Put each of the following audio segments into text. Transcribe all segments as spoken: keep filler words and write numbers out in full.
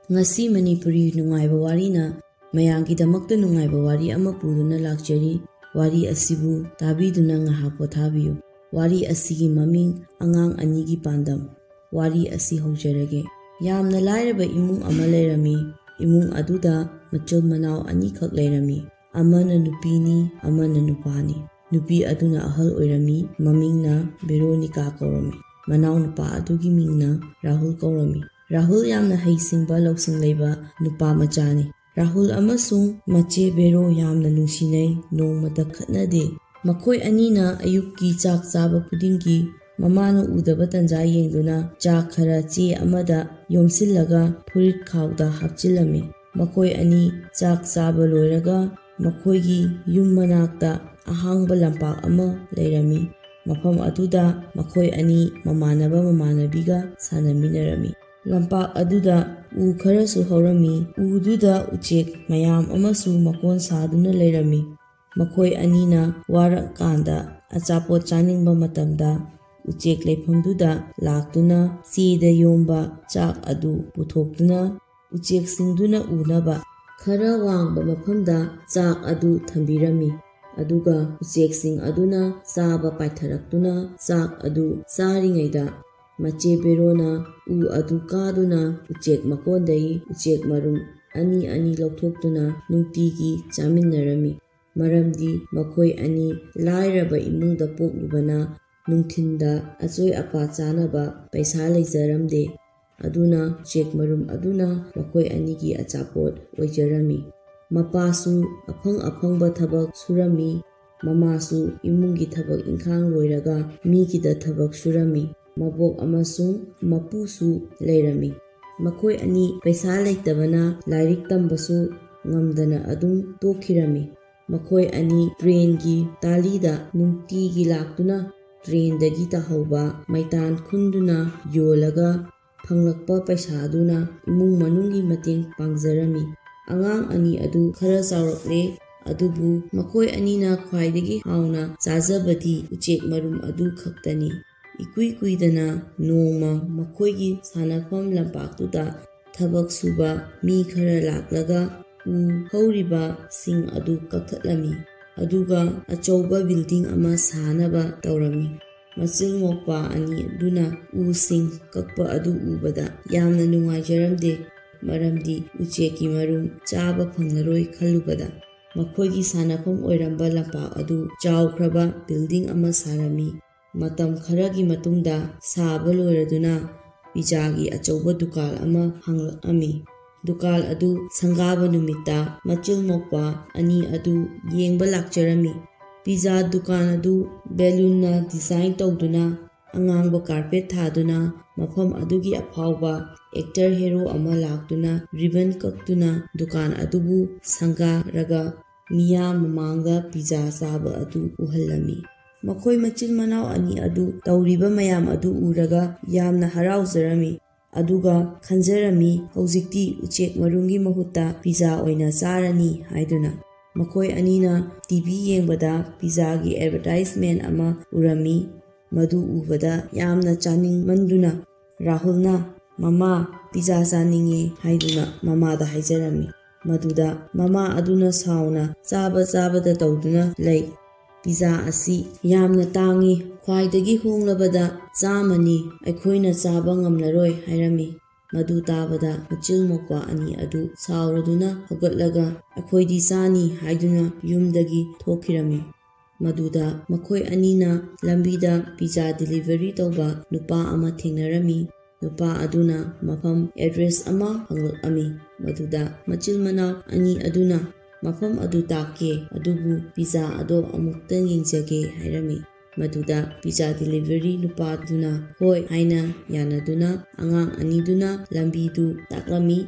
ꯉꯁꯤ ꯃꯅꯤꯄꯨꯔꯤ ꯅꯨꯡꯉꯥꯏꯕ ꯋꯥꯔꯤꯅ ꯃꯌꯥꯝꯒꯤꯗꯃꯛꯇ ꯅꯨꯡꯉꯥꯏꯕ ꯋꯥꯔꯤ ꯑꯃ ꯄꯨꯗꯨꯅ ꯂꯥꯛꯆꯔꯤ꯫ ꯋꯥꯔꯤ ꯑꯁꯤꯕꯨ ꯇꯥꯕꯤꯗꯨꯅ ꯉꯥꯏꯍꯥꯛ ꯄꯣꯊꯥꯕꯤꯌꯨ꯫ ꯋꯥꯔꯤ ꯑꯁꯤꯒꯤ ꯃꯃꯤꯡ ꯑꯉꯥꯡ ꯑꯅꯤꯒꯤ ꯄꯥꯟꯗꯝ꯫ ꯋꯥꯔꯤ ꯑꯁꯤ ꯍꯧꯖꯔꯒꯦ꯫ ꯌꯥꯝꯅ ꯂꯥꯏꯔꯕ ꯏꯃꯨꯡ ꯑꯃ ꯂꯩꯔꯝꯃꯤ꯫ ꯏꯃꯨꯡ ꯑꯗꯨꯗ ꯃꯆꯤꯟ ꯃꯅꯥꯎ ꯑꯅꯤꯈꯛ ꯂꯩꯔꯝꯃꯤ꯫ ꯑꯃꯅ ꯅꯨꯄꯤꯅꯤ, ꯑꯃꯅ ꯅꯨꯄꯥꯅꯤ꯫ ꯅꯨꯄꯤ ꯑꯗꯨꯅ ꯑꯍꯜ ꯑꯣꯏꯔꯝꯃꯤ꯫ ꯃꯃꯤꯡꯅ ꯚꯦꯔꯣꯅꯤꯀꯥ ꯀꯧꯔꯝꯃꯤ꯫ ꯃꯅꯥꯎꯅꯨꯄꯥ ꯑꯗꯨꯒꯤ ꯃꯤꯡꯅ ꯔꯥꯍꯨꯜ ꯀꯧꯔꯝꯃꯤ꯫ ꯔꯥꯍꯨꯜ ꯌꯥꯝꯅ ꯍꯩꯁꯤꯡꯕ ꯂꯧꯁꯤꯡ ꯂꯩꯕ ꯅꯨꯄꯥ ꯃꯆꯥꯅꯤ꯫ ꯔꯥꯍꯨꯜ ꯑꯃꯁꯨꯡ ꯃꯆꯦ ꯚꯦꯔꯣ ꯌꯥꯝꯅ ꯅꯨꯡꯁꯤꯅꯩ, ꯅꯣꯡꯃꯇ ꯈꯠꯅꯗꯦ꯫ ꯃꯈꯣꯏ ꯑꯅꯤꯅ ꯑꯌꯨꯛꯀꯤ ꯆꯥꯛ ꯆꯥꯕ ꯈꯨꯗꯤꯡꯒꯤ ꯃꯃꯥꯅ ꯎꯗꯕ ꯇꯟꯖꯥ ꯌꯦꯡꯗꯨꯅ ꯆꯥꯛ ꯈꯔ ꯆꯦ ꯑꯃꯗ ꯌꯣꯝꯁꯤꯜꯂꯒ ꯐꯨꯔꯤꯠ ꯈꯥꯎꯗ ꯍꯥꯞꯆꯤꯜꯂꯝꯃꯤ꯫ ꯃꯈꯣꯏ ꯑꯅꯤ ꯆꯥꯛ ꯆꯥꯕ ꯂꯣꯏꯔꯒ ꯃꯈꯣꯏꯒꯤ ꯌꯨꯝ ꯃꯅꯥꯛꯇ ꯑꯍꯥꯡꯕ ꯂꯝꯄꯥꯛ ꯑꯃ ꯂꯩꯔꯝꯃꯤ꯫ ꯃꯐꯝ ꯑꯗꯨꯗ ꯃꯈꯣꯏ ꯑꯅꯤ ꯃꯃꯥꯟꯅꯕ ꯃꯃꯥꯟꯅꯕꯤꯒ ꯁꯥꯟꯅꯃꯤꯟꯅꯔꯝꯃꯤ꯫ ꯂꯝꯄꯥꯛ ꯑꯗꯨꯗ ꯎ ꯈꯔꯁꯨ ꯍꯧꯔꯝꯃꯤ꯫ ꯎꯗꯨꯗ ꯎꯆꯦꯛ ꯃꯌꯥꯝ ꯑꯃꯁꯨ ꯃꯀꯣꯟ ꯁꯥꯗꯨꯅ ꯂꯩꯔꯝꯃꯤ꯫ ꯃꯈꯣꯏ ꯑꯅꯤꯅ ꯋꯥꯔꯛꯀꯥꯟꯗ ꯑꯆꯥꯄꯣꯠ ꯆꯥꯅꯤꯡꯕ ꯃꯇꯝꯗ ꯎꯆꯦꯛ ꯂꯩꯐꯝꯗꯨꯗ ꯂꯥꯛꯇꯨꯅ ꯆꯦꯗ ꯌꯣꯝꯕ ꯆꯥꯛ ꯑꯗꯨ ꯄꯨꯊꯣꯛꯇꯨꯅ ꯎꯆꯦꯛꯁꯤꯡꯗꯨꯅ ꯎꯅꯕ ꯈꯔ ꯋꯥꯡꯕ ꯃꯐꯝꯗ ꯆꯥꯛ ꯑꯗꯨ ꯊꯝꯕꯤꯔꯝꯃꯤ꯫ ꯑꯗꯨꯒ ꯎꯆꯦꯛꯁꯤꯡ ꯑꯗꯨꯅ ꯆꯥꯕ ꯄꯥꯏꯊꯔꯛꯇꯨꯅ ꯆꯥꯛ ꯑꯗꯨ ꯆꯥꯔꯤꯉꯩꯗ ꯃꯆꯦ ꯚꯦꯔꯣꯅ ꯎ ꯑꯗꯨ ꯀꯥꯗꯨꯅ ꯎꯆꯦꯛ ꯃꯀꯣꯟꯗꯒꯤ ꯎꯆꯦꯛ ꯃꯔꯨꯝ ꯑꯅꯤ ꯑꯅꯤ ꯂꯧꯊꯣꯛꯇꯨꯅ ꯅꯨꯡꯇꯤꯒꯤ ꯆꯥꯃꯤꯟꯅꯔꯝꯃꯤ꯫ ꯃꯔꯝꯗꯤ ꯃꯈꯣꯏ ꯑꯅꯤ ꯂꯥꯏꯔꯕ ꯏꯃꯨꯡꯗ ꯄꯣꯛꯂꯨꯕꯅ ꯅꯨꯡꯊꯤꯟꯗ ꯑꯆꯣꯏ ꯑꯄꯥ ꯆꯥꯅꯕ ꯄꯩꯁꯥ ꯂꯩꯖꯔꯝꯗꯦ꯫ ꯑꯗꯨꯅ ꯎꯆꯦꯛ ꯃꯔꯨꯝ ꯑꯗꯨꯅ ꯃꯈꯣꯏ ꯑꯅꯤꯒꯤ ꯑꯆꯥꯄꯣꯠ ꯑꯣꯏꯖꯔꯝꯃꯤ꯫ ꯃꯄꯥꯁꯨ ꯑꯐꯪ ꯑꯐꯪꯕ ꯊꯕꯛ ꯁꯨꯔꯝꯃꯤ꯫ ꯃꯃꯥꯁꯨ ꯏꯃꯨꯡꯒꯤ ꯊꯕꯛ ꯏꯪꯈꯥꯡ ꯂꯣꯏꯔꯒ ꯃꯤꯒꯤꯗ ꯊꯕꯛ ꯁꯨꯔꯝꯃꯤ꯫ ꯃꯕꯣꯛ ꯑꯃꯁꯨꯡ ꯃꯄꯨꯁꯨ ꯂꯩꯔꯝꯃꯤ꯫ ꯃꯈꯣꯏ ꯑꯅꯤ ꯄꯩꯁꯥ ꯂꯩꯇꯕꯅ ꯂꯥꯏꯔꯤꯛ ꯇꯝꯕꯁꯨ ꯉꯝꯗꯅ ꯑꯗꯨꯝ ꯇꯣꯛꯈꯤꯔꯝꯃꯤ꯫ ꯃꯈꯣꯏ ꯑꯅꯤ ꯇ꯭ꯔꯦꯟꯒꯤ ꯇꯥꯂꯤꯗ ꯅꯨꯡꯇꯤꯒꯤ ꯂꯥꯛꯇꯨꯅ ꯇ꯭ꯔꯦꯟꯗꯒꯤ ꯇꯥꯍꯧꯕ ꯃꯩꯇꯥꯟ ꯈꯨꯟꯗꯨꯅ ꯌꯣꯜꯂꯒ ꯐꯪꯂꯛꯄ ꯄꯩꯁꯥꯗꯨꯅ ꯏꯃꯨꯡ ꯃꯅꯨꯡꯒꯤ ꯃꯇꯦꯡ ꯄꯥꯡꯖꯔꯝꯃꯤ꯫ ꯑꯉꯥꯡ ꯑꯅꯤ ꯑꯗꯨ ꯈꯔ ꯆꯥꯎꯔꯛꯂꯦ, ꯑꯗꯨꯕꯨ ꯃꯈꯣꯏ ꯑꯅꯤꯅ ꯈ꯭ꯋꯥꯏꯗꯒꯤ ꯍꯥꯎꯅ ꯆꯥꯖꯕꯗꯤ ꯎꯆꯦꯛ ꯃꯔꯨꯝ ꯑꯗꯨ ꯈꯛꯇꯅꯤ꯫ ꯏꯀꯨꯏ ꯀꯨꯏꯗꯅ ꯅꯣꯡꯃ ꯃꯈꯣꯏꯒꯤ ꯁꯥꯟꯅꯐꯝ ꯂꯝꯄꯥꯛꯇꯨꯗ ꯊꯕꯛ ꯁꯨꯕ ꯃꯤ ꯈꯔ ꯂꯥꯛꯂꯒ ꯎ ꯍꯧꯔꯤꯕꯁꯤꯡ ꯑꯗꯨ ꯀꯛꯊꯠꯂꯝꯃꯤ, ꯑꯗꯨꯒ ꯑꯆꯧꯕ ꯕꯤꯜꯗꯤꯡ ꯑꯃ ꯁꯥꯅꯕ ꯇꯧꯔꯝꯃꯤ꯫ ꯃꯆꯤꯜ ꯃꯧꯄ꯭ꯋꯥ ꯑꯅꯤ ꯑꯗꯨꯅ ꯎꯁꯤꯡ ꯀꯛꯄ ꯑꯗꯨ ꯎꯕꯗ ꯌꯥꯝꯅ ꯅꯨꯡꯉꯥꯏꯖꯔꯝꯗꯦ, ꯃꯔꯝꯗꯤ ꯎꯆꯦꯛꯀꯤ ꯃꯔꯨꯝ ꯆꯥꯕ ꯐꯪꯂꯔꯣꯏ ꯈꯜꯂꯨꯕꯗ꯫ ꯃꯈꯣꯏꯒꯤ ꯁꯥꯟꯅꯐꯝ ꯑꯣꯏꯔꯝꯕ ꯂꯝꯄꯥꯛ ꯑꯗꯨ ꯆꯥꯎꯈ꯭ꯔꯕ ꯕꯤꯜꯗꯤꯡ ꯑꯃ ꯁꯥꯔꯝꯃꯤ꯫ ꯃꯇꯝ ꯈꯔꯒꯤ ꯃꯇꯨꯡꯗ ꯁꯥꯕ ꯂꯣꯏꯔꯗꯨꯅ ꯄꯤꯖꯥꯒꯤ ꯑꯆꯧꯕ ꯗꯨꯀꯥꯟ ꯑꯃ ꯍꯥꯡꯂꯛꯂꯝꯃꯤ꯫ ꯗꯨꯀꯥꯟ ꯑꯗꯨ ꯁꯪꯒꯥꯕ ꯅꯨꯃꯤꯠꯇ ꯃꯆꯤꯜ ꯃꯧꯄ꯭ꯋꯥ ꯑꯅꯤ ꯑꯗꯨ ꯌꯦꯡꯕ ꯂꯥꯛꯆꯔꯝꯃꯤ꯫ ꯄꯤꯖꯥ ꯗꯨꯀꯥꯟ ꯑꯗꯨ ꯕꯦꯂꯨꯟꯅ ꯗꯤꯖꯥꯏꯟ ꯇꯧꯗꯨꯅ, ꯑꯉꯥꯡꯕ ꯀꯥꯔꯄꯦꯠ ꯊꯥꯗꯨꯅ, ꯃꯐꯝ ꯑꯗꯨꯒꯤ ꯑꯐꯥꯎꯕ ꯑꯦꯛꯇꯔ ꯍꯦꯔꯣ ꯑꯃ ꯂꯥꯛꯇꯨꯅ ꯔꯤꯕꯟ ꯀꯛꯇꯨꯅ ꯗꯨꯀꯥꯟ ꯑꯗꯨꯕꯨ ꯁꯪꯒꯥꯔꯒ ꯃꯤꯌꯥꯝ ꯃꯃꯥꯡꯗ ꯄꯤꯖꯥ ꯆꯥꯕ ꯑꯗꯨ ꯎꯍꯜꯂꯝꯃꯤ꯫ ꯃꯈꯣꯏ ꯃꯆꯤꯟ ꯃꯅꯥꯎ ꯑꯅꯤ ꯑꯗꯨ ꯇꯧꯔꯤꯕ ꯃꯌꯥꯝ ꯑꯗꯨ ꯎꯔꯒ ꯌꯥꯝꯅ ꯍꯔꯥꯎꯖꯔꯝꯃꯤ, ꯑꯗꯨꯒ ꯈꯟꯖꯔꯝꯃꯤ, "ꯍꯧꯖꯤꯛꯇꯤ ꯎꯆꯦꯛ ꯃꯔꯨꯝꯒꯤ ꯃꯍꯨꯠꯇ ꯄꯤꯖꯥ ꯑꯣꯏꯅ ꯆꯥꯔꯅꯤ" ꯍꯥꯏꯗꯨꯅ꯫ ꯃꯈꯣꯏ ꯑꯅꯤꯅ ꯇꯤ ꯚꯤ ꯌꯦꯡꯕꯗ ꯄꯤꯖꯥꯒꯤ ꯑꯦꯗꯚꯔꯇꯥꯏꯖꯃꯦꯟ ꯑꯃ ꯎꯔꯝꯃꯤ꯫ ꯃꯗꯨ ꯎꯕꯗ ꯌꯥꯝꯅ ꯆꯥꯅꯤꯡꯃꯟꯗꯨꯅ ꯔꯥꯍꯨꯜꯅ, "ꯃꯃꯥ, ꯄꯤꯖꯥ ꯆꯥꯅꯤꯡꯉꯦ" ꯍꯥꯏꯗꯨꯅ ꯃꯃꯥꯗ ꯍꯥꯏꯖꯔꯝꯃꯤ꯫ ꯃꯗꯨꯗ ꯃꯃꯥ ꯑꯗꯨꯅ ꯁꯥꯎꯅ, "ꯆꯥꯕ ꯆꯥꯕꯗ ꯇꯧꯗꯨꯅ ꯂꯩ꯫ ꯄꯤꯖꯥ ꯑꯁꯤ ꯌꯥꯝꯅ ꯇꯥꯡꯉꯤ, ꯈ꯭ꯋꯥꯏꯗꯒꯤ ꯍꯣꯡꯂꯕꯗ ꯆꯥꯝꯃꯅꯤ, ꯑꯩꯈꯣꯏꯅ ꯆꯥꯕ ꯉꯝꯂꯔꯣꯏ" ꯍꯥꯏꯔꯝꯃꯤ꯫ ꯃꯗꯨ ꯇꯥꯕꯗ ꯃꯆꯤꯜ ꯃꯧꯄ꯭ꯋꯥ ꯑꯅꯤ ꯑꯗꯨ ꯁꯥꯎꯔꯗꯨꯅ ꯍꯧꯒꯠꯂꯒ "ꯑꯩꯈꯣꯏꯗꯤ ꯆꯥꯅꯤ" ꯍꯥꯏꯗꯨꯅ ꯌꯨꯝꯗꯒꯤ ꯊꯣꯛꯈꯤꯔꯝꯃꯤ꯫ ꯃꯗꯨꯗ ꯃꯈꯣꯏ ꯑꯅꯤꯅ ꯂꯝꯕꯤꯗ ꯄꯤꯖꯥ ꯗꯤꯂꯤꯚꯔꯤ ꯇꯧꯕ ꯅꯨꯄꯥ ꯑꯃ ꯊꯦꯡꯅꯔꯝꯃꯤ꯫ ꯅꯨꯄꯥ ꯑꯗꯨꯅ ꯃꯐꯝ ꯑꯦꯗ꯭ꯔꯦꯁ ꯑꯃ ꯍꯪꯂꯛꯂꯝꯃꯤ꯫ ꯃꯗꯨꯗ ꯃꯆꯤꯜ ꯃꯅꯥꯎ ꯑꯅꯤ ꯑꯗꯨꯅ, "ꯃꯐꯝ ꯑꯗꯨ ꯇꯥꯛꯀꯦ, ꯑꯗꯨꯕꯨ ꯄꯤꯖꯥ ꯑꯗꯣ ꯑꯃꯨꯛꯇꯪ ꯌꯦꯡꯖꯒꯦ" ꯍꯥꯏꯔꯝꯃꯤ꯫ ꯃꯗꯨꯗ ꯄꯤꯖꯥ ꯗꯤꯂꯤꯚꯔꯤ ꯅꯨꯄꯥꯗꯨꯅ "ꯍꯣꯏ" ꯍꯥꯏꯅ ꯌꯥꯅꯗꯨꯅ ꯑꯉꯥꯡ ꯑꯅꯤꯗꯨꯅ ꯂꯝꯕꯤꯗꯨ ꯇꯥꯛꯂꯝꯃꯤ꯫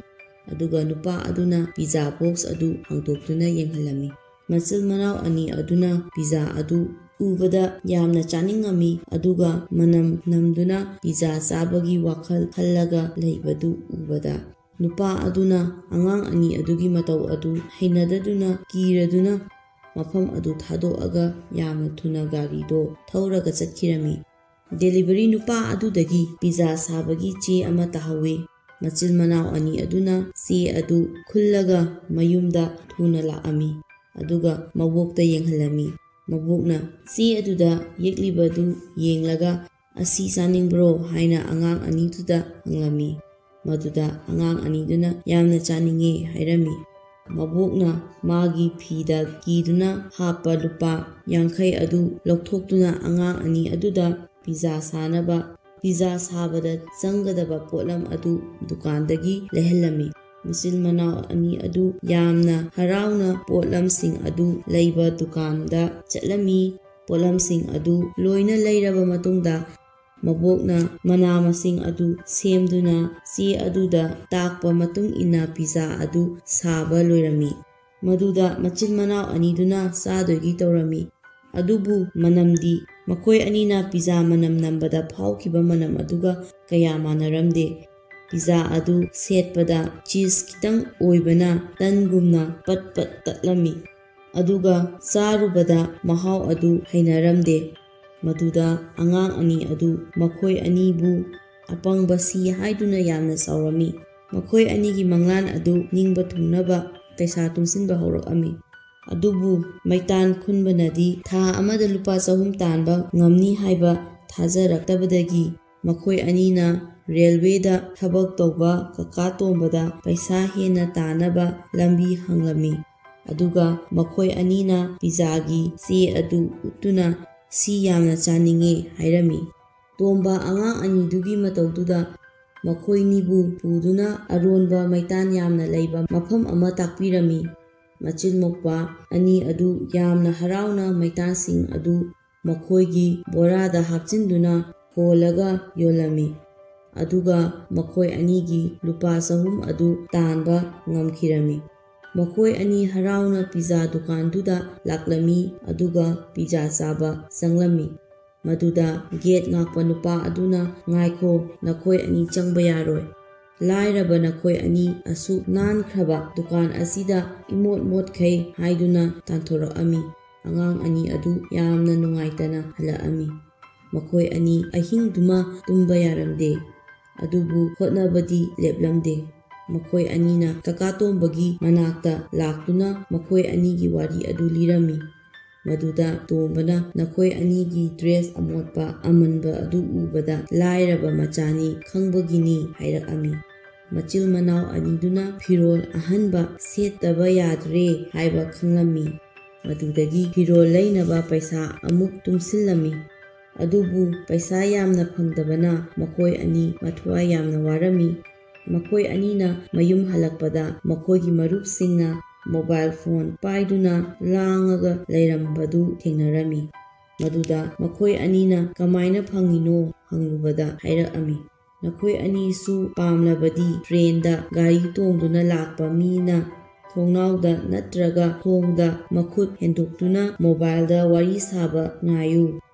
ꯑꯗꯨꯒ ꯅꯨꯄꯥ ꯑꯗꯨꯅ ꯄꯤꯖꯥ ꯕꯣꯛꯁ ꯑꯗꯨ ꯍꯥꯡꯗꯣꯛꯇꯨꯅ ꯌꯦꯡꯍꯜꯂꯝꯃꯤ꯫ ꯃꯆꯤꯜ ꯃꯅꯥꯎ ꯑꯅꯤ ꯑꯗꯨꯅ ꯄꯤꯖꯥ ꯑꯗꯨ ꯎꯕꯗ ꯌꯥꯝꯅ ꯆꯥꯅꯤꯡꯉꯝꯃꯤ, ꯑꯗꯨꯒ ꯃꯅꯝ ꯅꯝꯗꯨꯅ ꯄꯤꯖꯥ ꯆꯥꯕꯒꯤ ꯋꯥꯈꯜ ꯈꯜꯂꯒ ꯂꯩꯕꯗꯨ ꯎꯕꯗ ꯅꯨꯄꯥ ꯑꯗꯨꯅ ꯑꯉꯥꯡ ꯑꯅꯤ ꯑꯗꯨꯒꯤ ꯃꯇꯧ ꯑꯗꯨ ꯍꯩꯅꯗꯗꯨꯅ ꯀꯤꯔꯗꯨꯅ ꯃꯐꯝ ꯑꯗꯨ ꯊꯥꯗꯣꯛꯑꯒ ꯌꯥꯝꯅ ꯊꯨꯅ ꯒꯥꯔꯤꯗꯣ ꯊꯧꯔꯒ ꯆꯠꯈꯤꯔꯝꯃꯤ꯫ ꯗꯦꯂꯤꯚꯔꯤ ꯅꯨꯄꯥ ꯑꯗꯨꯗꯒꯤ ꯄꯤꯖꯥ ꯁꯥꯕꯒꯤ ꯆꯦ ꯑꯃ ꯇꯥꯍꯧꯋꯤ꯫ ꯃꯆꯤꯟ ꯃꯅꯥꯎ ꯑꯅꯤ ꯑꯗꯨꯅ ꯆꯦ ꯑꯗꯨ ꯈꯨꯜꯂꯒ ꯃꯌꯨꯝꯗ ꯊꯨꯅ ꯂꯥꯛꯑꯝꯃꯤ, ꯑꯗꯨꯒ ꯃꯕꯣꯛꯇ ꯌꯦꯡꯍꯜꯂꯝꯃꯤ꯫ ꯃꯕꯣꯛꯅ ꯆꯦ ꯑꯗꯨꯗ ꯌꯦꯛꯂꯤꯕꯗꯨ ꯌꯦꯡꯂꯒ, "ꯑꯁꯤ ꯆꯥꯅꯤꯡꯕ꯭ꯔꯣ?" ꯍꯥꯏꯅ ꯑꯉꯥꯡ ꯑꯅꯤꯗꯨꯗ ꯍꯪꯂꯝꯃꯤ꯫ ꯃꯗꯨꯗ ꯑꯉꯥꯡ ꯑꯅꯤꯗꯨꯅ ꯌꯥꯝꯅ ꯆꯥꯅꯤꯡꯉꯦ ꯍꯥꯏꯔꯝꯃꯤ꯫ ꯃꯕꯣꯛꯅ ꯃꯥꯒꯤ ꯐꯤꯗ ꯀꯤꯗꯨꯅ ꯍꯥꯞꯄ ꯂꯨꯄꯥ ꯌꯥꯡꯈꯩ ꯑꯗꯨ ꯂꯧꯊꯣꯛꯇꯨꯅ ꯑꯉꯥꯡ ꯑꯅꯤ ꯑꯗꯨꯗ ꯄꯤꯖꯥ ꯁꯥꯅꯕ, ꯄꯤꯖꯥ ꯁꯥꯕꯗ ꯆꯪꯒꯗꯕ ꯄꯣꯠꯂꯝ ꯑꯗꯨ ꯗꯨꯀꯥꯟꯗꯒꯤ ꯂꯩꯍꯜꯂꯝꯃꯤ꯫ ꯃꯆꯤꯟ ꯃꯅꯥꯎ ꯑꯅꯤ ꯑꯗꯨ ꯌꯥꯝꯅ ꯍꯔꯥꯎꯅ ꯄꯣꯠꯂꯝꯁꯤꯡ ꯑꯗꯨ ꯂꯩꯕ ꯗꯨꯀꯥꯟꯗ ꯆꯠꯂꯝꯃꯤ꯫ ꯄꯣꯠꯂꯝꯁꯤꯡ ꯑꯗꯨ ꯂꯣꯏꯅ ꯂꯩꯔꯕ ꯃꯇꯨꯡꯗ, ꯃꯕꯣꯛꯅ ꯃꯅꯥ ꯃꯁꯤꯡ ꯑꯗꯨ ꯁꯦꯝꯗꯨꯅ ꯆꯦ ꯑꯗꯨꯗ ꯇꯥꯛꯄ ꯃꯇꯨꯡ ꯏꯟꯅ ꯄꯤꯖꯥ ꯑꯗꯨ ꯁꯥꯕ ꯂꯣꯏꯔꯝꯃꯤ꯫ ꯃꯗꯨꯗ ꯃꯆꯤꯟ ꯃꯅꯥꯎ ꯑꯅꯤꯗꯨꯅ ꯆꯥꯗꯣꯏꯒꯤ ꯇꯧꯔꯝꯃꯤ꯫ ꯑꯗꯨꯕꯨ ꯃꯅꯝꯗꯤ ꯃꯈꯣꯏ ꯑꯅꯤꯅ ꯄꯤꯖꯥ ꯃꯅꯝ ꯅꯝꯕꯗ ꯐꯥꯎꯈꯤꯕ ꯃꯅꯝ ꯑꯗꯨꯒ ꯀꯌꯥ ꯃꯥꯟꯅꯔꯝꯗꯦ꯫ ꯄꯤꯖꯥ ꯑꯗꯨ ꯁꯦꯠꯄꯗ ꯆꯤꯁ ꯈꯤꯇꯪ ꯑꯣꯏꯕꯅ ꯇꯟꯒꯨꯝꯅ ꯄꯠ ꯄꯠ ꯇꯠꯂꯝꯃꯤ꯫ ꯑꯗꯨꯒ ꯆꯥꯔꯨꯕꯗ ꯃꯍꯥꯎ ꯑꯗꯨ ꯍꯩꯅꯔꯝꯗꯦ꯫ ꯃꯗꯨꯗ ꯑꯉꯥꯡ ꯑꯅꯤ ꯑꯗꯨ ꯃꯈꯣꯏ ꯑꯅꯤꯕꯨ ꯑꯄꯪꯕ ꯁꯤ ꯍꯥꯏꯗꯨꯅ ꯌꯥꯝꯅ ꯁꯥꯎꯔꯝꯃꯤ꯫ ꯃꯈꯣꯏ ꯑꯅꯤꯒꯤ ꯃꯪꯂꯥꯟ ꯑꯗꯨ ꯅꯤꯡꯕ ꯊꯨꯡꯅꯕ ꯄꯩꯁꯥ ꯇꯨꯡꯁꯤꯟꯕ ꯍꯧꯔꯛꯑꯝꯃꯤ꯫ ꯑꯗꯨꯕꯨ ꯃꯩꯇꯥꯟ ꯈꯨꯟꯕꯅꯗꯤ ꯊꯥ ꯑꯃꯗ ꯂꯨꯄꯥ ꯆꯍꯨꯝ ꯇꯥꯟꯕ ꯉꯝꯅꯤ ꯍꯥꯏꯕ ꯊꯥꯖꯔꯛꯇꯕꯗꯒꯤ, ꯃꯈꯣꯏ ꯑꯅꯤꯅ ꯔꯦꯜꯋꯦꯗ ꯊꯕꯛ ꯇꯧꯕ ꯀꯀꯥ ꯇꯣꯝꯕꯗ ꯄꯩꯁꯥ ꯍꯦꯟꯅ ꯇꯥꯅꯕ ꯂꯝꯕꯤ ꯍꯪꯂꯝꯃꯤ꯫ ꯑꯗꯨꯒ ꯃꯈꯣꯏ ꯑꯅꯤꯅ ꯄꯤꯖꯥꯒꯤ ꯆꯦ ꯑꯗꯨ ꯎꯠꯇꯨꯅ, "ꯁꯤ ꯌꯥꯝꯅ ꯆꯥꯅꯤꯡꯉꯦ" ꯍꯥꯏꯔꯝꯃꯤ꯫ ꯇꯣꯝꯕ ꯑꯉꯥꯡ ꯑꯅꯤꯗꯨꯒꯤ ꯃꯇꯧꯗꯨꯗ ꯃꯈꯣꯏꯅꯤꯕꯨ ꯄꯨꯗꯨꯅ ꯑꯔꯣꯟꯕ ꯃꯩꯇꯥꯟ ꯌꯥꯝꯅ ꯂꯩꯕ ꯃꯐꯝ ꯑꯃ ꯇꯥꯛꯄꯤꯔꯝꯃꯤ꯫ ꯃꯆꯤꯟ ꯃꯧꯄꯥ ꯑꯅꯤ ꯑꯗꯨ ꯌꯥꯝꯅ ꯍꯔꯥꯎꯅ ꯃꯩꯇꯥꯟꯁꯤꯡ ꯑꯗꯨ ꯃꯈꯣꯏꯒꯤ ꯕꯣꯔꯥꯗ ꯍꯥꯞꯆꯤꯟꯗꯨꯅ ꯍꯣꯜꯂꯒ ꯌꯣꯜꯂꯝꯃꯤ꯫ ꯑꯗꯨꯒ ꯃꯈꯣꯏ ꯑꯅꯤꯒꯤ ꯂꯨꯄꯥ ꯆꯍꯨꯝ ꯑꯗꯨ ꯇꯥꯟꯕ ꯉꯝꯈꯤꯔꯝꯃꯤ꯫ ꯃꯈꯣꯏ ꯑꯅꯤ ꯍꯔꯥꯎꯅ ꯄꯤꯖꯥ ꯗꯨꯀꯥꯟꯗꯨꯗ ꯂꯥꯛꯂꯝꯃꯤ, ꯑꯗꯨꯒ ꯄꯤꯖꯥ ꯆꯥꯕ ꯆꯪꯂꯝꯃꯤ꯫ ꯃꯗꯨꯗ ꯒꯦꯠ ꯉꯥꯛꯄ ꯅꯨꯄꯥ ꯑꯗꯨꯅ, "ꯉꯥꯏꯈꯣ, ꯅꯈꯣꯏ ꯑꯅꯤ ꯆꯪꯕ ꯌꯥꯔꯣꯏ꯫ ꯂꯥꯏꯔꯕ ꯅꯈꯣꯏ ꯑꯅꯤ ꯑꯁꯨꯛ ꯅꯥꯟꯈ꯭ꯔꯕ ꯗꯨꯀꯥꯟ ꯑꯁꯤꯗ ꯏꯃꯣꯠ ꯃꯣꯠꯈꯩ" ꯍꯥꯏꯗꯨꯅ ꯇꯥꯟꯊꯣꯔꯛꯑꯝꯃꯤ꯫ ꯑꯉꯥꯡ ꯑꯅꯤ ꯑꯗꯨ ꯌꯥꯝꯅ ꯅꯨꯡꯉꯥꯏꯇꯅ ꯍꯜꯂꯛꯑꯝꯃꯤ꯫ ꯃꯈꯣꯏ ꯑꯅꯤ ꯑꯍꯤꯡꯗꯨꯃ ꯇꯨꯝꯕ ꯌꯥꯔꯝꯗꯦ꯫ ꯑꯗꯨꯕꯨ ꯍꯣꯠꯅꯕꯗꯤ ꯂꯦꯞꯂꯝꯗꯦ꯫ ꯃꯈꯣꯏ ꯑꯅꯤꯅ ꯀꯀꯥ ꯇꯣꯝꯕꯒꯤ ꯃꯅꯥꯛꯇ ꯂꯥꯛꯇꯨꯅ ꯃꯈꯣꯏ ꯑꯅꯤꯒꯤ ꯋꯥꯔꯤ ꯑꯗꯨ ꯂꯤꯔꯝꯃꯤ꯫ ꯃꯗꯨꯗ ꯇꯣꯝꯕꯅ ꯅꯈꯣꯏ ꯑꯅꯤꯒꯤ ꯗ꯭ꯔꯦꯁ ꯑꯃꯣꯠꯄ ꯑꯃꯟꯕ ꯑꯗꯨ ꯎꯕꯗ ꯂꯥꯏꯔꯕ ꯃꯆꯥꯅꯤ ꯈꯪꯕꯒꯤꯅꯤ ꯍꯥꯏꯔꯛꯑꯝꯃꯤ꯫ ꯃꯆꯤꯜ ꯃꯅꯥꯎ ꯑꯅꯤꯗꯨꯅ ꯐꯤꯔꯣꯜ ꯑꯍꯟꯕ ꯁꯦꯠꯇꯕ ꯌꯥꯗ꯭ꯔꯦ ꯍꯥꯏꯕ ꯈꯪꯂꯝꯃꯤ꯫ ꯃꯗꯨꯗꯒꯤ ꯐꯤꯔꯣꯜ ꯂꯩꯅꯕ ꯄꯩꯁꯥ ꯑꯃꯨꯛ ꯇꯨꯡꯁꯤꯜꯂꯝꯃꯤ꯫ ꯑꯗꯨꯕꯨ ꯄꯩꯁꯥ ꯌꯥꯝꯅ ꯐꯪꯗꯕꯅ ꯃꯈꯣꯏ ꯑꯅꯤ ꯃꯊ꯭ꯋꯥꯏ ꯌꯥꯝꯅ ꯋꯥꯔꯝꯃꯤ꯫ ꯃꯈꯣꯏ ꯑꯅꯤꯅ ꯃꯌꯨꯝ ꯍꯜꯂꯛꯄꯗ ꯃꯈꯣꯏꯒꯤ ꯃꯔꯨꯞꯁꯤꯡꯅ ꯃꯣꯕꯥꯏꯜ ꯐꯣꯟ ꯄꯥꯏꯗꯨꯅ ꯂꯥꯡꯉꯒ ꯂꯩꯔꯝꯕꯗꯨ ꯊꯦꯡꯅꯔꯝꯃꯤ꯫ ꯃꯗꯨꯗ ꯃꯈꯣꯏ ꯑꯅꯤꯅ ꯀꯃꯥꯏꯅ ꯐꯪꯉꯤꯅꯣ ꯍꯪꯂꯨꯕꯗ ꯍꯥꯏꯔꯛꯑꯝꯃꯤ, "ꯅꯈꯣꯏ ꯑꯅꯤꯁꯨ ꯄꯥꯝꯂꯕꯗꯤ ꯇ꯭ꯔꯦꯟꯗ ꯒꯥꯔꯤ ꯇꯣꯡꯗꯨꯅ ꯂꯥꯛꯄ ꯃꯤꯅ ꯊꯣꯡꯅꯥꯎꯗ ꯅꯠꯇ꯭ꯔꯒ ꯊꯣꯡꯗ ꯃꯈꯨꯠ ꯍꯦꯟꯗꯣꯛꯇꯨꯅ ꯃꯣꯕꯥꯏꯜꯗ ꯋꯥꯔꯤ ꯁꯥꯕ ꯉꯥꯏꯌꯨ꯫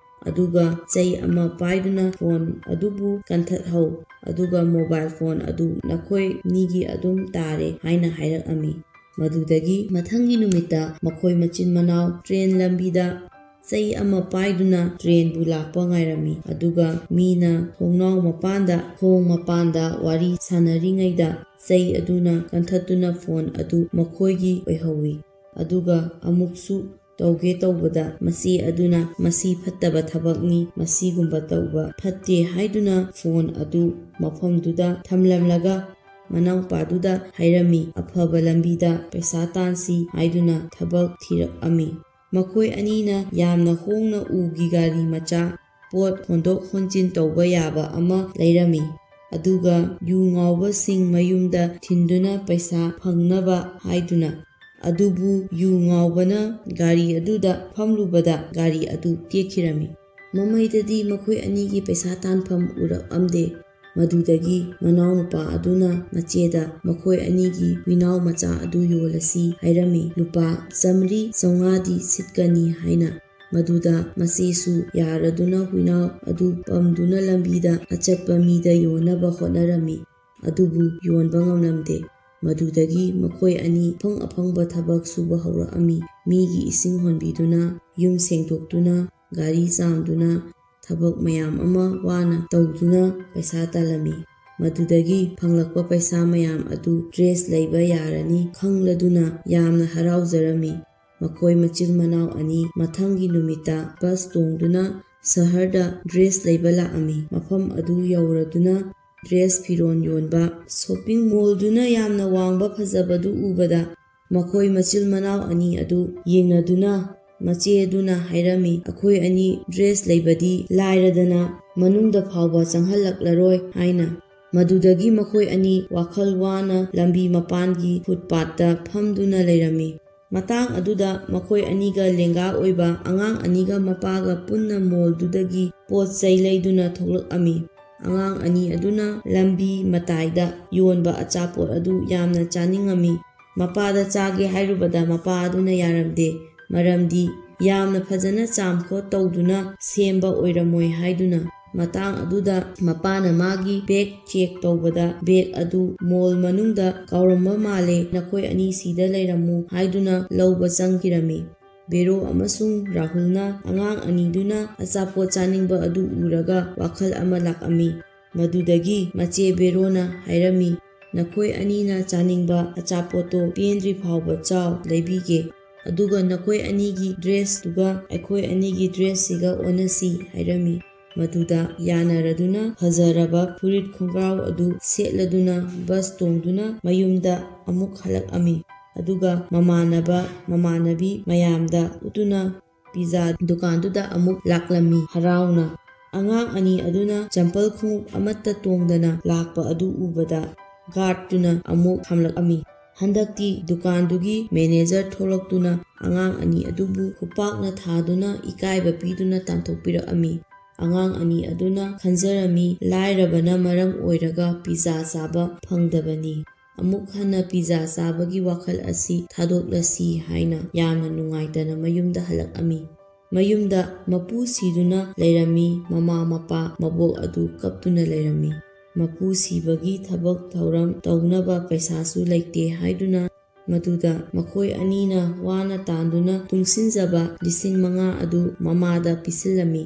ꯑꯗꯨꯒ ꯆꯩ ꯑꯃ ꯄꯥꯏꯗꯨꯅ ꯐꯣꯟ ꯑꯗꯨꯕꯨ ꯀꯟꯊꯠꯍꯧ꯫ ꯑꯗꯨꯒ ꯃꯣꯕꯥꯏꯜ ꯐꯣꯟ ꯑꯗꯨ ꯅꯈꯣꯏ ꯑꯅꯤꯒꯤ ꯑꯗꯨꯝ ꯇꯥꯔꯦ" ꯍꯥꯏꯅ ꯍꯥꯏꯔꯛꯑꯝꯃꯤ꯫ ꯃꯗꯨꯗꯒꯤ ꯃꯊꯪꯒꯤ ꯅꯨꯃꯤꯠꯇ ꯃꯈꯣꯏ ꯃꯆꯤꯟ ꯃꯅꯥꯎ ꯇ꯭ꯔꯦꯟ ꯂꯝꯕꯤꯗ ꯆꯩ ꯑꯃ ꯄꯥꯏꯗꯨꯅ ꯇ꯭ꯔꯦꯟꯕꯨ ꯂꯥꯛꯄ ꯉꯥꯏꯔꯝꯃꯤ꯫ ꯑꯗꯨꯒ ꯃꯤꯅ ꯊꯣꯡꯅꯥꯎ ꯃꯄꯥꯟꯗ, ꯊꯣꯡ ꯃꯄꯥꯟꯗ ꯋꯥꯔꯤ ꯁꯥꯟꯅꯔꯤꯉꯩꯗ ꯆꯩ ꯑꯗꯨꯅ ꯀꯟꯊꯠꯇꯨꯅ ꯐꯣꯟ ꯑꯗꯨ ꯃꯈꯣꯏꯒꯤ ꯑꯣꯏꯍꯧꯋꯤ꯫ ꯑꯗꯨꯒ ꯑꯃꯨꯛꯁꯨ ꯇꯧꯒꯦ ꯇꯧꯕꯗ ꯃꯆꯦ ꯑꯗꯨꯅ "ꯃꯁꯤ ꯐꯠꯇꯕ ꯊꯕꯛꯅꯤ, ꯃꯁꯤꯒꯨꯝꯕ ꯇꯧꯕ ꯐꯠꯇꯦ" ꯍꯥꯏꯗꯨꯅ ꯐꯣꯟ ꯑꯗꯨ ꯃꯐꯝꯗꯨꯗ ꯊꯝꯂꯝꯂꯒ ꯃꯅꯥꯎꯄꯥꯗꯨꯗ ꯍꯥꯏꯔꯝꯃꯤ꯫ ꯑꯐꯕ ꯂꯝꯕꯤꯗ ꯄꯩꯁꯥ ꯇꯥꯟꯁꯤ ꯍꯥꯏꯗꯨꯅ ꯊꯕꯛ ꯊꯤꯔꯛꯑꯝꯃꯤ꯫ ꯃꯈꯣꯏ ꯑꯅꯤꯅ ꯌꯥꯝꯅ ꯍꯣꯡꯅ ꯎꯒꯤ ꯒꯥꯔꯤ ꯃꯆꯥ, ꯄꯣꯠ ꯍꯣꯟꯗꯣꯛ ꯍꯣꯟꯖꯤꯟ ꯇꯧꯕ ꯌꯥꯕ ꯑꯃ ꯂꯩꯔꯝꯃꯤ꯫ ꯑꯗꯨꯒ ꯌꯨ ꯉꯥꯎꯕꯁꯤꯡ ꯃꯌꯨꯝꯗ ꯊꯤꯟꯗꯨꯅ ꯄꯩꯁꯥ ꯐꯪꯅꯕ ꯍꯥꯏꯗꯨꯅ꯫ ꯑꯗꯨꯕꯨ ꯌꯨ ꯉꯥꯎꯕꯅ ꯒꯥꯔꯤ ꯑꯗꯨꯗ ꯐꯝꯂꯨꯕꯗ ꯒꯥꯔꯤ ꯑꯗꯨ ꯇꯦꯛꯈꯤꯔꯝꯃꯤ꯫ ꯃꯃꯩꯗꯗꯤ ꯃꯈꯣꯏ ꯑꯅꯤꯒꯤ ꯄꯩꯁꯥ ꯇꯥꯟꯐꯝ ꯎꯔꯛꯑꯝꯗꯦ꯫ ꯃꯗꯨꯗꯒꯤ ꯃꯅꯥꯎꯅꯨꯄꯥ ꯑꯗꯨꯅ ꯃꯆꯦꯗ ꯃꯈꯣꯏ ꯑꯅꯤꯒꯤ ꯍꯨꯏꯅꯥꯎ ꯃꯆꯥ ꯑꯗꯨ ꯌꯣꯜꯂꯁꯤ ꯍꯥꯏꯔꯝꯃꯤ, ꯂꯨꯄꯥ ꯆꯥꯃꯔꯤ ꯆꯥꯝꯃꯉꯥꯗꯤ ꯁꯤꯠꯀꯅꯤ ꯍꯥꯏꯅ꯫ ꯃꯗꯨꯗ ꯃꯆꯦꯁꯨ ꯌꯥꯔꯗꯨꯅ ꯍꯨꯏꯅꯥꯎ ꯑꯗꯨ ꯄꯝꯗꯨꯅ ꯂꯝꯕꯤꯗ ꯑꯆꯠꯄ ꯃꯤꯗ ꯌꯣꯟꯅꯕ ꯍꯣꯠꯅꯔꯝꯃꯤ꯫ ꯑꯗꯨꯕꯨ ꯌꯣꯟꯕ ꯉꯝꯂꯝꯗꯦ꯫ ꯃꯗꯨꯗꯒꯤ ꯃꯈꯣꯏ ꯑꯅꯤ ꯑꯐꯪ ꯑꯐꯪꯕ ꯊꯕꯛ ꯁꯨꯕ ꯍꯧꯔꯛꯑꯝꯃꯤ꯫ ꯃꯤꯒꯤ ꯏꯁꯤꯡ ꯍꯣꯟꯕꯤꯗꯨꯅ, ꯌꯨꯝ ꯁꯦꯡꯗꯣꯛꯇꯨꯅ, ꯒꯥꯔꯤ ꯆꯥꯝꯗꯨꯅ, ꯊꯕꯛ ꯃꯌꯥꯝ ꯑꯃ ꯋꯥꯅ ꯇꯧꯗꯨꯅ ꯄꯩꯁꯥ ꯇꯥꯜꯂꯝꯃꯤ꯫ ꯃꯗꯨꯗꯒꯤ ꯐꯪꯂꯛꯄ ꯄꯩꯁꯥ ꯃꯌꯥꯝ ꯑꯗꯨ ꯗ꯭ꯔꯦꯁ ꯂꯩꯕ ꯌꯥꯔꯅꯤ ꯈꯪꯂꯗꯨꯅ ꯌꯥꯝꯅ ꯍꯔꯥꯎꯖꯔꯝꯃꯤ꯫ ꯃꯈꯣꯏ ꯃꯆꯤꯜ ꯃꯅꯥꯎ ꯑꯅꯤ ꯃꯊꯪꯒꯤ ꯅꯨꯃꯤꯠꯇ ꯕꯁ ꯇꯣꯡꯗꯨꯅ ꯁꯍꯔꯗ ꯗ꯭ꯔꯦꯁ ꯂꯩꯕ ꯂꯥꯛꯑꯝꯃꯤ꯫ ꯃꯐꯝ ꯑꯗꯨ ꯌꯧꯔꯗꯨꯅ ꯗ꯭ꯔꯦꯁ ꯐꯤꯔꯣꯜ ꯌꯣꯟꯕ ꯁꯣꯞꯄꯤꯡ ꯃꯣꯜꯗꯨꯅ ꯌꯥꯝꯅ ꯋꯥꯡꯕ ꯐꯖꯕꯗꯨ ꯎꯕꯗ ꯃꯈꯣꯏ ꯃꯆꯤꯜ ꯃꯅꯥꯎ ꯑꯅꯤ ꯑꯗꯨ ꯌꯦꯡꯅꯗꯨꯅ ꯃꯆꯦ ꯑꯗꯨꯅ ꯍꯥꯏꯔꯝꯃꯤ, "ꯑꯩꯈꯣꯏ ꯑꯅꯤ ꯗ꯭ꯔꯦꯁ ꯂꯩꯕꯗꯤ ꯂꯥꯏꯔꯗꯅ ꯃꯅꯨꯡꯗ ꯐꯥꯎꯕ ꯆꯪꯍꯜꯂꯛꯂꯔꯣꯏ" ꯍꯥꯏꯅ꯫ ꯃꯗꯨꯗꯒꯤ ꯃꯈꯣꯏ ꯑꯅꯤ ꯋꯥꯈꯜ ꯋꯥꯅ ꯂꯝꯕꯤ ꯃꯄꯥꯟꯒꯤ ꯐꯨꯠꯄꯥꯠꯇ ꯐꯝꯗꯨꯅ ꯂꯩꯔꯝꯃꯤ꯫ ꯃꯇꯥꯡ ꯑꯗꯨꯗ ꯃꯈꯣꯏ ꯑꯅꯤꯒ ꯂꯦꯡꯒꯥ ꯑꯣꯏꯕ ꯑꯉꯥꯡ ꯑꯅꯤꯒ ꯃꯄꯥꯒ ꯄꯨꯟꯅ ꯃꯣꯜꯗꯨꯗꯒꯤ ꯄꯣꯠ ꯆꯩ ꯂꯩꯗꯨꯅ ꯊꯣꯛꯂꯛꯑꯝꯃꯤ꯫ ꯑꯉꯥꯡ ꯑꯅꯤ ꯑꯗꯨꯅ ꯂꯝꯕꯤ ꯃꯇꯥꯏꯗ ꯌꯣꯟꯕ ꯑꯆꯥꯄꯣꯠ ꯑꯗꯨ ꯌꯥꯝꯅ ꯆꯥꯅꯤꯡꯉꯝꯃꯤ꯫ ꯃꯄꯥꯗ ꯆꯥꯒꯦ ꯍꯥꯏꯔꯨꯕꯗ ꯃꯄꯥ ꯑꯗꯨꯅ ꯌꯥꯔꯝꯗꯦ, ꯃꯔꯝꯗꯤ ꯌꯥꯝꯅ ꯐꯖꯅ ꯆꯥꯝꯈꯣꯠ ꯇꯧꯗꯨꯅ ꯁꯦꯝꯕ ꯑꯣꯏꯔꯝꯃꯣꯏ ꯍꯥꯏꯗꯨꯅ꯫ ꯃꯇꯥꯡ ꯑꯗꯨꯗ ꯃꯄꯥꯅ ꯃꯥꯒꯤ ꯕꯦꯒ ꯆꯦꯛ ꯇꯧꯕꯗ ꯕꯦꯒ ꯑꯗꯨ ꯃꯣꯜ ꯃꯅꯨꯡꯗ ꯀꯥꯎꯔꯝꯕ ꯃꯥꯜꯂꯦ, ꯅꯈꯣꯏ ꯑꯅꯤ ꯁꯤꯗ ꯂꯩꯔꯝꯃꯨ ꯍꯥꯏꯗꯨꯅ ꯂꯧꯕ ꯆꯪꯈꯤꯔꯝꯃꯤ꯫ ꯕꯦꯔꯣ ꯑꯃꯁꯨꯡ ꯔꯥꯍꯨꯜꯅ ꯑꯉꯥꯡ ꯑꯅꯤꯗꯨꯅ ꯑꯆꯥꯄꯣꯠ ꯆꯥꯅꯤꯡꯕ ꯑꯗꯨ ꯎꯔꯒ ꯋꯥꯈꯜ ꯑꯃ ꯂꯥꯛꯑꯝꯃꯤ꯫ ꯃꯗꯨꯗꯒꯤ ꯃꯆꯦ ꯕꯦꯔꯣꯅ ꯍꯥꯏꯔꯝꯃꯤ, "ꯅꯈꯣꯏ ꯑꯅꯤꯅ ꯆꯥꯅꯤꯡꯕ ꯑꯆꯥꯄꯣꯠꯇꯣ ꯄꯦꯟꯗ꯭ꯔꯤ ꯐꯥꯎꯕ ꯆꯥꯎ, ꯂꯩꯕꯤꯒꯦ꯫ ꯑꯗꯨꯒ ꯅꯈꯣꯏ ꯑꯅꯤꯒꯤ ꯗ꯭ꯔꯦꯁꯇꯨꯒ ꯑꯩꯈꯣꯏ ꯑꯅꯤꯒꯤ ꯗ꯭ꯔꯦꯁꯁꯤꯒ ꯑꯣꯟꯅꯁꯤ" ꯍꯥꯏꯔꯝꯃꯤ꯫ ꯃꯗꯨꯗ ꯌꯥꯅꯔꯗꯨꯅ ꯐꯖꯔꯕ ꯐꯨꯔꯤꯠ ꯈꯣꯡꯒ꯭ꯔꯥꯎ ꯑꯗꯨ ꯁꯦꯠꯂꯗꯨꯅ ꯕꯁ ꯇꯣꯡꯗꯨꯅ ꯃꯌꯨꯝꯗ ꯑꯃꯨꯛ ꯍꯜꯂꯛꯑꯝꯃꯤ꯫ ꯑꯗꯨꯒ ꯃꯃꯥꯟꯅꯕ ꯃꯃꯥꯟꯅꯕꯤ ꯃꯌꯥꯝꯗ ꯎꯠꯇꯨꯅ ꯄꯤꯖꯥ ꯗꯨꯀꯥꯟꯗꯨꯗ ꯑꯃꯨꯛ ꯂꯥꯛꯂꯝꯃꯤ ꯍꯔꯥꯎꯅ꯫ ꯑꯉꯥꯡ ꯑꯅꯤ ꯑꯗꯨꯅ ꯆꯝꯄꯜ ꯈꯣꯡꯎꯞ ꯑꯃꯠꯇ ꯇꯣꯡꯗꯅ ꯂꯥꯛꯄ ꯑꯗꯨ ꯎꯕꯗ ꯒꯥꯔꯗꯇꯨꯅ ꯑꯃꯨꯛ ꯈꯥꯝꯂꯛꯑꯝꯃꯤ꯫ ꯍꯟꯗꯛꯇꯤ ꯗꯨꯀꯥꯟꯗꯨꯒꯤ ꯃꯦꯅꯦꯖꯔ ꯊꯣꯛꯂꯛꯇꯨꯅ ꯑꯉꯥꯡ ꯑꯅꯤ ꯑꯗꯨꯕꯨ ꯈꯨꯄꯥꯛꯅ ꯊꯥꯗꯨꯅ ꯏꯀꯥꯏꯕ ꯄꯤꯗꯨꯅ ꯇꯥꯟꯊꯣꯛꯄꯤꯔꯛꯑꯝꯃꯤ꯫ ꯑꯉꯥꯡ ꯑꯅꯤ ꯑꯗꯨꯅ ꯈꯟꯖꯔꯝꯃꯤ, ꯂꯥꯏꯔꯕꯅ ꯃꯔꯝ ꯑꯣꯏꯔꯒ ꯄꯤꯖꯥ ꯆꯥꯕ ꯐꯪꯗꯕꯅꯤ꯫ ꯑꯃꯨꯛ ꯍꯟꯅ ꯄꯤꯖꯥ ꯆꯥꯕꯒꯤ ꯋꯥꯈꯜ ꯑꯁꯤ ꯊꯥꯗꯣꯛꯂꯁꯤ ꯍꯥꯏꯅ ꯌꯥꯝꯅ ꯅꯨꯡꯉꯥꯏꯇꯅ ꯃꯌꯨꯝꯗ ꯍꯜꯂꯛꯑꯝꯃꯤ꯫ ꯃꯌꯨꯝꯗ ꯃꯄꯨ ꯁꯤꯗꯨꯅ ꯂꯩꯔꯝꯃꯤ, ꯃꯃꯥ ꯃꯄꯥ ꯃꯕꯣꯛ ꯑꯗꯨ ꯀꯞꯇꯨꯅ ꯂꯩꯔꯝꯃꯤ꯫ ꯃꯄꯨ ꯁꯤꯕꯒꯤ ꯊꯕꯛ ꯊꯧꯔꯝ ꯇꯧꯅꯕ ꯄꯩꯁꯥꯁꯨ ꯂꯩꯇꯦ ꯍꯥꯏꯗꯨꯅ ꯃꯗꯨꯗ ꯃꯈꯣꯏ ꯑꯅꯤꯅ ꯋꯥꯅ ꯇꯥꯟꯗꯨꯅ ꯇꯨꯡꯁꯤꯟꯖꯕ ꯂꯤꯁꯤꯡ ꯃꯉꯥ ꯑꯗꯨ ꯃꯃꯥꯗ ꯄꯤꯁꯤꯜꯂꯝꯃꯤ꯫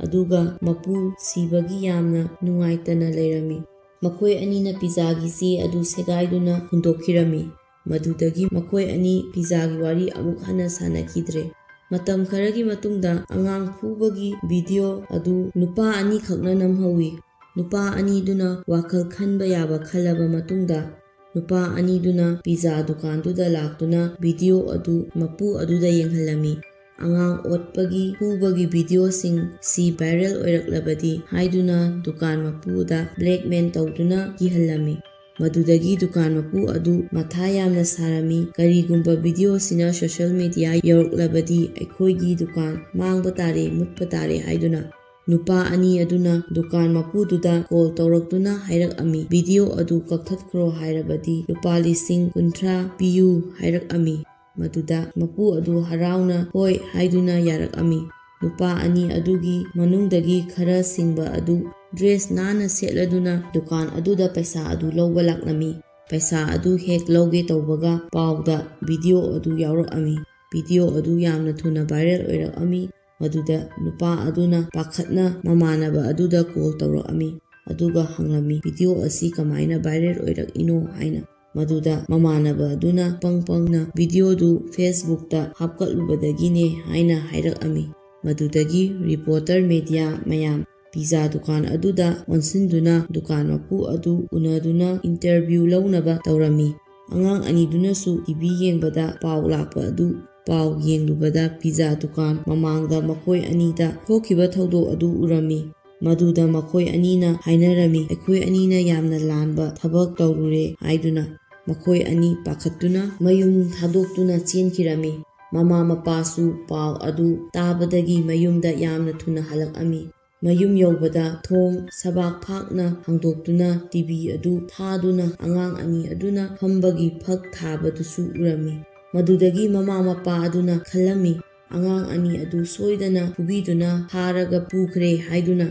ꯑꯗꯨꯒ ꯃꯄꯨ ꯁꯤꯕꯒꯤ ꯌꯥꯝꯅ ꯅꯨꯡꯉꯥꯏꯇꯅ ꯂꯩꯔꯝꯃꯤ꯫ ꯃꯈꯣꯏ ꯑꯅꯤꯅ ꯄꯤꯖꯥꯒꯤ ꯆꯦ ꯑꯗꯨ ꯁꯦꯒꯥꯏꯗꯨꯅ ꯍꯨꯟꯗꯣꯛꯈꯤꯔꯝꯃꯤ꯫ ꯃꯗꯨꯗꯒꯤ ꯃꯈꯣꯏ ꯑꯅꯤ ꯄꯤꯖꯥꯒꯤ ꯋꯥꯔꯤ ꯑꯃꯨꯛ ꯍꯟꯅ ꯁꯥꯟꯅꯈꯤꯗ꯭ꯔꯦ꯫ ꯃꯇꯝ ꯈꯔꯒꯤ ꯃꯇꯨꯡꯗ ꯑꯉꯥꯡ ꯐꯨꯕꯒꯤ ꯚꯤꯗꯤꯑꯣ ꯑꯗꯨ ꯅꯨꯄꯥ ꯑꯅꯤꯈꯛꯅ ꯅꯝꯍꯧꯏ꯫ ꯅꯨꯄꯥ ꯑꯅꯤꯗꯨꯅ ꯋꯥꯈꯜ ꯈꯟꯕ ꯌꯥꯕ ꯈꯜꯂꯕ ꯃꯇꯨꯡꯗ, ꯅꯨꯄꯥ ꯑꯅꯤꯗꯨꯅ ꯄꯤꯖꯥ ꯗꯨꯀꯥꯟꯗꯨꯗ ꯂꯥꯛꯇꯨꯅ ꯚꯤꯗꯤꯑꯣ ꯑꯗꯨ ꯃꯄꯨ ꯑꯗꯨꯗ ꯌꯦꯡꯍꯜꯂꯝꯃꯤ꯫ ꯑꯉꯥꯡ ꯑꯣꯠꯄꯒꯤ, ꯐꯨꯕꯒꯤ ꯚꯤꯗꯤꯑꯣꯁꯤꯡ ꯁꯤ ꯚꯥꯏꯔꯦꯜ ꯑꯣꯏꯔꯛꯂꯕꯗꯤ ꯍꯥꯏꯗꯨꯅ ꯗꯨꯀꯥꯟ ꯃꯄꯨꯗ ꯕ꯭ꯂꯦꯛꯃꯦꯜ ꯇꯧꯗꯨꯅ ꯀꯤꯍꯜꯂꯝꯃꯤ꯫ ꯃꯗꯨꯗꯒꯤ ꯗꯨꯀꯥꯟ ꯃꯄꯨ ꯑꯗꯨ ꯃꯊꯥ ꯌꯥꯝꯅ ꯁꯥꯔꯝꯃꯤ꯫ "ꯀꯔꯤꯒꯨꯝꯕ ꯚꯤꯗꯤꯑꯣꯁꯤꯅ ꯁꯣꯁꯤꯌꯦꯜ ꯃꯤꯗꯤꯌꯥ ꯌꯧꯔꯛꯂꯕꯗꯤ ꯑꯩꯈꯣꯏꯒꯤ ꯗꯨꯀꯥꯟ ꯃꯥꯡꯕ ꯇꯥꯔꯦ, ꯃꯨꯠꯄ ꯇꯥꯔꯦ" ꯍꯥꯏꯗꯨꯅ꯫ ꯅꯨꯄꯥ ꯑꯅꯤ ꯑꯗꯨꯅ ꯗꯨꯀꯥꯟ ꯃꯄꯨꯗꯨꯗ ꯀꯣꯜ ꯇꯧꯔꯛꯇꯨꯅ ꯍꯥꯏꯔꯛꯑꯝꯃꯤ, "ꯚꯤꯗꯤꯑꯣ ꯑꯗꯨ ꯀꯛꯊꯠꯈ꯭ꯔꯣ ꯍꯥꯏꯔꯕꯗꯤ ꯂꯨꯄꯥ ꯂꯤꯁꯤꯡ ꯀꯨꯟꯊ꯭ꯔꯥ ꯄꯤꯌꯨ" ꯍꯥꯏꯔꯛꯑꯝꯃꯤ꯫ ꯃꯗꯨꯗ ꯃꯄꯨ ꯑꯗꯨ ꯍꯔꯥꯎꯅ "ꯍꯣꯏ" ꯍꯥꯏꯗꯨꯅ ꯌꯥꯔꯛꯑꯝꯃꯤ꯫ ꯅꯨꯄꯥ ꯑꯅꯤ ꯑꯗꯨꯒꯤ ꯃꯅꯨꯡꯗꯒꯤ ꯈꯔ ꯁꯤꯡꯕ ꯑꯗꯨ ꯗ꯭ꯔꯦꯁ ꯅꯥꯟꯅ ꯁꯦꯠꯂꯗꯨꯅ ꯗꯨꯀꯥꯟ ꯑꯗꯨꯗ ꯄꯩꯁꯥ ꯑꯗꯨ ꯂꯧꯕ ꯂꯥꯛꯂꯝꯃꯤ꯫ ꯄꯩꯁꯥ ꯑꯗꯨ ꯍꯦꯛ ꯂꯧꯒꯦ ꯇꯧꯕꯒ ꯄꯥꯎꯗ ꯚꯤꯗꯤꯑꯣ ꯑꯗꯨ ꯌꯥꯎꯔꯛꯑꯝꯃꯤ꯫ ꯚꯤꯗꯤꯑꯣ ꯑꯗꯨ ꯌꯥꯝꯅ ꯊꯨꯅ ꯚꯥꯏꯔꯦꯜ ꯑꯣꯏꯔꯛꯑꯝꯃꯤ꯫ ꯃꯗꯨꯗ ꯅꯨꯄꯥ ꯑꯗꯨꯅ ꯄꯥꯈꯠꯅ ꯃꯃꯥꯟꯅꯕ ꯑꯗꯨꯗ ꯀꯣꯜ ꯇꯧꯔꯛꯑꯝꯃꯤ, ꯑꯗꯨꯒ ꯍꯪꯂꯝꯃꯤ, "ꯚꯤꯗꯤꯑꯣ ꯑꯁꯤ ꯀꯃꯥꯏꯅ ꯚꯥꯏꯔꯦꯜ ꯑꯣꯏꯔꯛꯏꯅꯣ?" ꯍꯥꯏꯅ꯫ ꯃꯗꯨꯗ ꯃꯃꯥꯟꯅꯕ ꯑꯗꯨꯅ ꯄꯪ ꯄꯪꯅ ꯚꯤꯗꯤꯑꯣꯗꯨ ꯐꯦꯁꯕꯨꯛꯇ ꯍꯥꯞꯀꯠꯂꯨꯕꯗꯒꯤꯅꯦ ꯍꯥꯏꯅ ꯍꯥꯏꯔꯛꯑꯝꯃꯤ꯫ ꯃꯗꯨꯗꯒꯤ ꯔꯤꯄꯣꯔꯇꯔ ꯃꯦꯗꯤꯌꯥ ꯃꯌꯥꯝ ꯄꯤꯖꯥ ꯗꯨꯀꯥꯟ ꯑꯗꯨꯗ ꯑꯣꯟꯁꯤꯟꯗꯨꯅ ꯗꯨꯀꯥꯟ ꯃꯄꯨ ꯑꯗꯨ ꯎꯅꯗꯨꯅ ꯏꯟꯇꯔꯚ꯭ꯌꯨ ꯂꯧꯅꯕ ꯇꯧꯔꯝꯃꯤ꯫ ꯑꯉꯥꯡ ꯑꯅꯤꯗꯨꯅꯁꯨ ꯇꯤꯚꯤ ꯌꯦꯡꯕꯗ ꯄꯥꯎ ꯂꯥꯛꯄ ꯑꯗꯨ ꯄꯥꯎ ꯌꯦꯡꯂꯨꯕꯗ ꯄꯤꯖꯥ ꯗꯨꯀꯥꯟ ꯃꯃꯥꯡꯗ ꯃꯈꯣꯏ ꯑꯅꯤꯗ ꯊꯣꯛꯈꯤꯕ ꯊꯧꯗꯣꯛ ꯑꯗꯨ ꯎꯔꯝꯃꯤ꯫ ꯃꯗꯨꯗ ꯃꯈꯣꯏ ꯑꯅꯤꯅ ꯍꯥꯏꯅꯔꯝꯃꯤ, "ꯑꯩꯈꯣꯏ ꯑꯅꯤꯅ ꯌꯥꯝꯅ ꯂꯥꯟꯕ ꯊꯕꯛ ꯇꯧꯔꯨꯔꯦ" ꯍꯥꯏꯗꯨꯅ꯫ ꯃꯈꯣꯏ ꯑꯅꯤ ꯄꯥꯈꯠꯇꯨꯅ ꯃꯌꯨꯝ ꯊꯥꯗꯣꯛꯇꯨꯅ ꯆꯦꯟꯈꯤꯔꯝꯃꯤ꯫ ꯃꯃꯥ ꯃꯄꯥꯁꯨ ꯄꯥꯎ ꯑꯗꯨ ꯇꯥꯕꯗꯒꯤ ꯃꯌꯨꯝꯗ ꯌꯥꯝꯅ ꯊꯨꯅ ꯍꯜꯂꯛꯑꯝꯃꯤ꯫ ꯃꯌꯨꯝ ꯌꯧꯕꯗ ꯊꯣꯡ ꯁꯕꯥꯛ ꯐꯥꯛꯅ ꯍꯥꯡꯗꯣꯛꯇꯨꯅ ꯇꯤꯚꯤ ꯑꯗꯨ ꯊꯥꯗꯨꯅ ꯑꯉꯥꯡ ꯑꯅꯤ ꯑꯗꯨꯅ ꯐꯝꯕꯒꯤ ꯐꯛ ꯊꯥꯕꯗꯨꯁꯨ ꯎꯔꯝꯃꯤ꯫ ꯃꯗꯨꯗꯒꯤ ꯃꯃꯥ ꯃꯄꯥ ꯑꯗꯨꯅ ꯈꯜꯂꯝꯃꯤ, "ꯑꯉꯥꯡ ꯑꯅꯤ ꯑꯗꯨ ꯁꯣꯏꯗꯅ ꯐꯨꯕꯤꯗꯨꯅ ꯐꯥꯔꯒ ꯄꯨꯈ꯭ꯔꯦ" ꯍꯥꯏꯗꯨꯅ꯫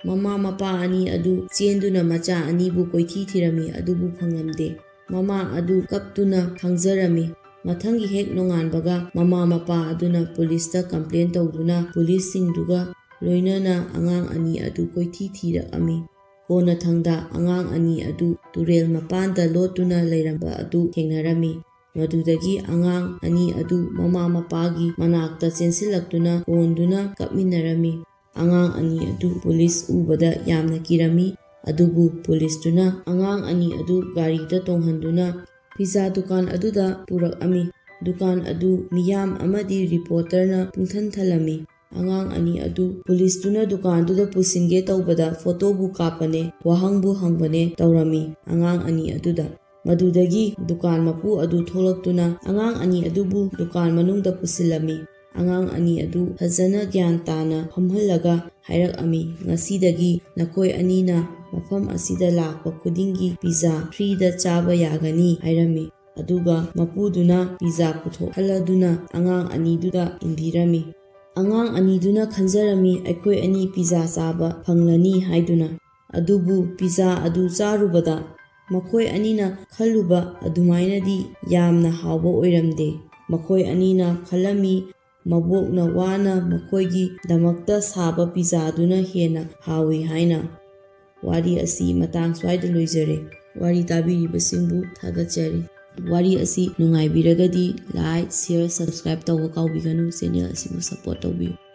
ꯃꯃꯥ ꯃꯄꯥ ꯑꯅꯤ ꯑꯗꯨ ꯆꯦꯟꯗꯨꯅ ꯃꯆꯥ ꯑꯅꯤꯕꯨ ꯀꯣꯏꯊꯤ ꯊꯤꯔꯝꯃꯤ, ꯑꯗꯨꯕꯨ ꯐꯪꯂꯝꯗꯦ꯫ ꯃꯃꯥ ꯑꯗꯨ ꯀꯞꯇꯨꯅ ꯈꯥꯡꯖꯔꯝꯃꯤ꯫ ꯃꯊꯪꯒꯤ ꯍꯦꯛ ꯅꯣꯡꯉꯥꯟꯕꯒ ꯃꯃꯥ ꯃꯄꯥ ꯑꯗꯨꯅ ꯄꯨꯂꯤꯁꯇ ꯀꯝꯄ꯭ꯂꯦꯟ ꯇꯧꯗꯨꯅ ꯄꯨꯂꯤꯁꯁꯤꯡꯗꯨꯒ ꯂꯣꯏꯅꯅ ꯑꯉꯥꯡ ꯑꯅꯤ ꯑꯗꯨ ꯀꯣꯏꯊꯤ ꯊꯤꯔꯛꯑꯝꯃꯤ꯫ ꯀꯣꯟꯅꯊꯪꯗ ꯑꯉꯥꯡ ꯑꯅꯤ ꯑꯗꯨ ꯇꯨꯔꯦꯜ ꯃꯄꯥꯟꯗ ꯂꯣꯠꯇꯨꯅ ꯂꯩꯔꯝꯕ ꯑꯗꯨ ꯊꯦꯡꯅꯔꯝꯃꯤ꯫ ꯃꯗꯨꯗꯒꯤ ꯑꯉꯥꯡ ꯑꯅꯤ ꯑꯗꯨ ꯃꯃꯥ ꯃꯄꯥꯒꯤ ꯃꯅꯥꯛꯇ ꯆꯦꯟꯁꯤꯜꯂꯛꯇꯨꯅ ꯀꯣꯟꯗꯨꯅ ꯀꯞꯃꯤꯟꯅꯔꯝꯃꯤ꯫ ꯑꯉꯥꯡ ꯑꯅꯤ ꯑꯗꯨ ꯄꯨꯂꯤꯁ ꯎꯕꯗ ꯌꯥꯝꯅ ꯀꯤꯔꯝꯃꯤ꯫ ꯑꯗꯨꯕꯨ ꯄꯨꯂꯤꯁꯇꯨꯅ ꯑꯉꯥꯡ ꯑꯅꯤ ꯑꯗꯨ ꯒꯥꯔꯤꯗ ꯇꯣꯡꯍꯟꯗꯨꯅ ꯄꯤꯖꯥ ꯗꯨꯀꯥꯟ ꯑꯗꯨꯗ ꯄꯨꯔꯛꯑꯝꯃꯤ꯫ ꯗꯨꯀꯥꯟ ꯑꯗꯨ ꯃꯤꯌꯥꯝ ꯑꯃꯗꯤ ꯔꯤꯄꯣꯔꯇꯔꯅ ꯄꯨꯡꯊꯟ ꯊꯜꯂꯝꯃꯤ꯫ ꯑꯉꯥꯡ ꯑꯅꯤ ꯑꯗꯨ ꯄꯨꯂꯤꯁꯇꯨꯅ ꯗꯨꯀꯥꯟꯗꯨꯗ ꯄꯨꯁꯤꯟꯒꯦ ꯇꯧꯕꯗ ꯐꯣꯇꯣꯕꯨ ꯀꯥꯞꯄꯅꯦ, ꯋꯥꯍꯪꯕꯨ ꯍꯪꯕꯅꯦ ꯇꯧꯔꯝꯃꯤ ꯑꯉꯥꯡ ꯑꯅꯤ ꯑꯗꯨꯗ꯫ ꯃꯗꯨꯗꯒꯤ ꯗꯨꯀꯥꯟ ꯃꯄꯨ ꯑꯗꯨ ꯊꯣꯛꯂꯛꯇꯨꯅ ꯑꯉꯥꯡ ꯑꯅꯤ ꯑꯗꯨꯕꯨ ꯗꯨꯀꯥꯟ ꯃꯅꯨꯡꯗ ꯄꯨꯁꯤꯜꯂꯝꯃꯤ꯫ ꯑꯉꯥꯡ ꯑꯅꯤ ꯑꯗꯨ ꯐꯖꯅ ꯒ꯭ꯌꯥꯟ ꯇꯥꯅ ꯐꯝꯍꯜꯂꯒ ꯍꯥꯏꯔꯛꯑꯝꯃꯤ, "ꯉꯁꯤꯗꯒꯤ ꯅꯈꯣꯏ ꯑꯅꯤꯅ ꯃꯐꯝ ꯑꯁꯤꯗ ꯂꯥꯛꯄ ꯈꯨꯗꯤꯡꯒꯤ ꯄꯤꯖꯥ ꯐ꯭ꯔꯤꯗ ꯆꯥꯕ ꯌꯥꯒꯅꯤ" ꯍꯥꯏꯔꯝꯃꯤ꯫ ꯑꯗꯨꯒ ꯃꯄꯨꯗꯨꯅ ꯄꯤꯖꯥ ꯄꯨꯊꯣꯛꯍꯜꯂꯗꯨꯅ ꯑꯉꯥꯡ ꯑꯅꯤꯗꯨꯗ ꯏꯟꯕꯤꯔꯝꯃꯤ꯫ ꯑꯉꯥꯡ ꯑꯅꯤꯗꯨꯅ ꯈꯟꯖꯔꯝꯃꯤ, "ꯑꯩꯈꯣꯏ ꯑꯅꯤ ꯄꯤꯖꯥ ꯆꯥꯕ ꯐꯪꯂꯅꯤ" ꯍꯥꯏꯗꯨꯅ꯫ ꯑꯗꯨꯕꯨ ꯄꯤꯖꯥ ꯑꯗꯨ ꯆꯥꯔꯨꯕꯗ ꯃꯈꯣꯏ ꯑꯅꯤꯅ ꯈꯜꯂꯨꯕ ꯑꯗꯨꯃꯥꯏꯅꯗꯤ ꯌꯥꯝꯅ ꯍꯥꯎꯕ ꯑꯣꯏꯔꯝꯗꯦ꯫ ꯃꯈꯣꯏ ꯑꯅꯤꯅ ꯈꯜꯂꯝꯃꯤ, ꯃꯕꯣꯛꯅ ꯋꯥꯅ ꯃꯈꯣꯏꯒꯤꯗꯃꯛꯇ ꯁꯥꯕ ꯄꯤꯖꯥꯗꯨꯅ ꯍꯦꯟꯅ ꯍꯥꯎꯏ ꯍꯥꯏꯅ꯫ ꯋꯥꯔꯤ ꯑꯁꯤ ꯃꯇꯥꯡ ꯁ꯭ꯋꯥꯏꯗ ꯂꯣꯏꯖꯔꯦ꯫ ꯋꯥꯔꯤ ꯇꯥꯕꯤꯔꯤꯕꯁꯤꯡꯕꯨ ꯊꯥꯒꯠꯆꯔꯤ꯫ ꯋꯥꯔꯤ ꯑꯁꯤ ꯅꯨꯡꯉꯥꯏꯕꯤꯔꯒꯗꯤ like, share, subscribe ꯇꯧꯕ ꯀꯥꯎꯕꯤꯒꯅꯨ꯫ Channel ꯑꯁꯤꯕꯨ support ꯇꯧꯕꯤꯌꯨ꯫